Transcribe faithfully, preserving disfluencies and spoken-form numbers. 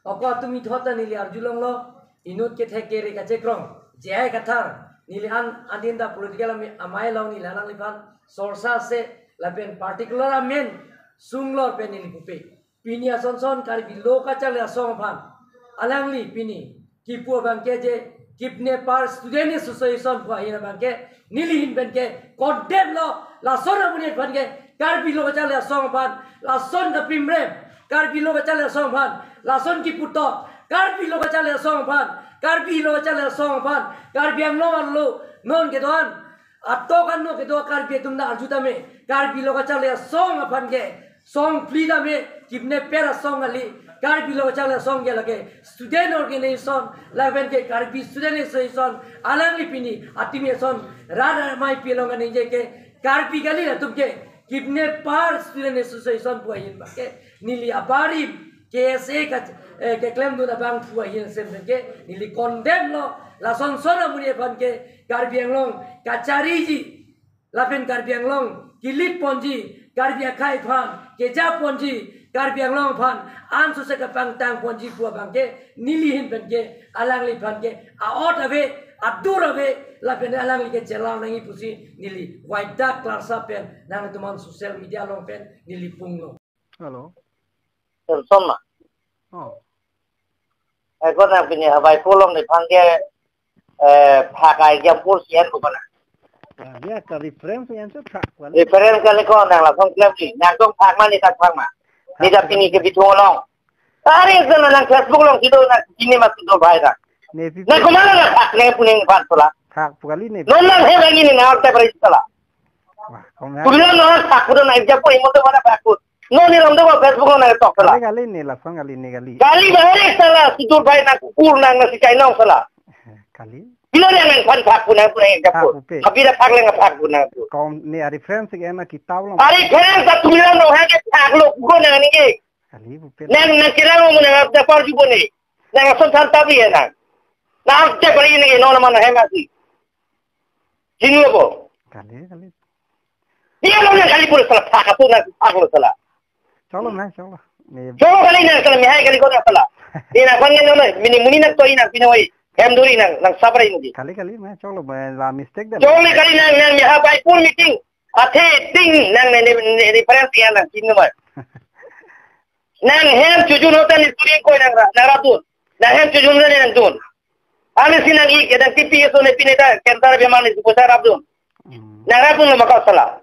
Toko atum ithot ta neli arjulonglo, inut kethek kere kachekrong, J I Kathar, neli an adin ta political ami-, amei along neli alangliphan sorsa se lapen particular amen sunglor pen neli pupe. Pini asonson Karbi Lo Kacharli Asong aphan alangli pini kipu abangke je kidnapper Student Association pu ahin abangke neli ahin penke condemn lo, lason amonit aphanke Karbi Lo Kacharli Asong aphan lason kapimrem, Karbi Lo Kacharli Asong aphan lason kiputok, Karbi Lo Kacharli Asong aphan, Karbi Lo Kacharli Asong aphan, Karbi Anglong arlo non kedo-an atok ano kedo Karbi atum ta arju tame, Karbi Lo Kacharli Asong aphanke song phli tame, kidnapper asong kali, Karbi Lo Kacharli Asong ke lake student organization, lapenke Karbi Student Association, alangli pini atum ason rat amei pi along kaningje ke Karbi kali, latum ke kidnapper Student Association pu ahin abangke neli abarim K S A ka, eh, keklemdun abang pu ahin asem penke neli condemn lo, lasonson amonit aphanke Karbi Anglong kachariji lapen Karbi Anglong kilit ponji, Karbi akhei aphan keja ponji, Karbi Anglong aphan ansose kapangtang ponji pu abangke neli ahin penke alangliphanke a-ot ave, adur ave, lapen alangli ke jelar nangji pusi neli waidak klarsa pen nangtum an social media along pen neli punglo. Hello. Person ma. Oh. Eko nang pini habai kolong ni phangke, eh, phakai jam pur sian ko mana. Ah, ya, ka reference yan so thak wala. Reference kali ko nang langsung klem ni. Nang tong phak ma ni tak phak ma. Ni dak pini ke bithung along. Tari sen nang Facebook along sido nang sini mas sido bai ra. Ne pi. Nang ko mana nang phak nang puning pan sola. Thak pu kali ne. Non nang he lagi ni nang te bari sola. Wah, kong ya. Tuliran nang phak pu nang jam pur imo to mana phak pu. Non ni ram do Facebook along nang tok sola. Kali kali ne lason kali ne kali. Kali bahari sola, sidur bai nang kur nang nasi chai nong sola. Kali. Pilo nang nang pan phak pu nang pu nang jam pur. Phak pu pe. Habira phak leng phak pu nang pu. Kong ne a reference ke na kitab along. A reference ta tuliran nang ha ke phak lo ko nang ni ke. Kali pu pe. Nang nang kirang mo nang ap dapar ju bo ni. Nang ason than tabi ya nang. Nang ap dapar ini ke non mana hem asi. Jin lo bo. Kali kali. Dia lo nang kali pura sola phak pu nang phak lo sola. Choklo nang, choklo. Ne. Choklo kali nang sola, mihai kali ko nang sola. Ni nang kon nang mini muni nang toi nang pinoi. Hem duri nang, nang sabrai nang di. Kali kali nang, choklo, la mistake dah. Choklo kali nang, nang mihai bai pur meeting. Athe ting nang ne, ne, ne, reference ya nang, tin number. Nang hem chojun hote ni student koi nang ra, nang rapdun. Nang hem chojun hote ni nang dun. Ami si nang ik, nang T P S O ne pine ta, cancer bemar ni supo ta rapdun. Hmm. Nang rapdun lo maka sola.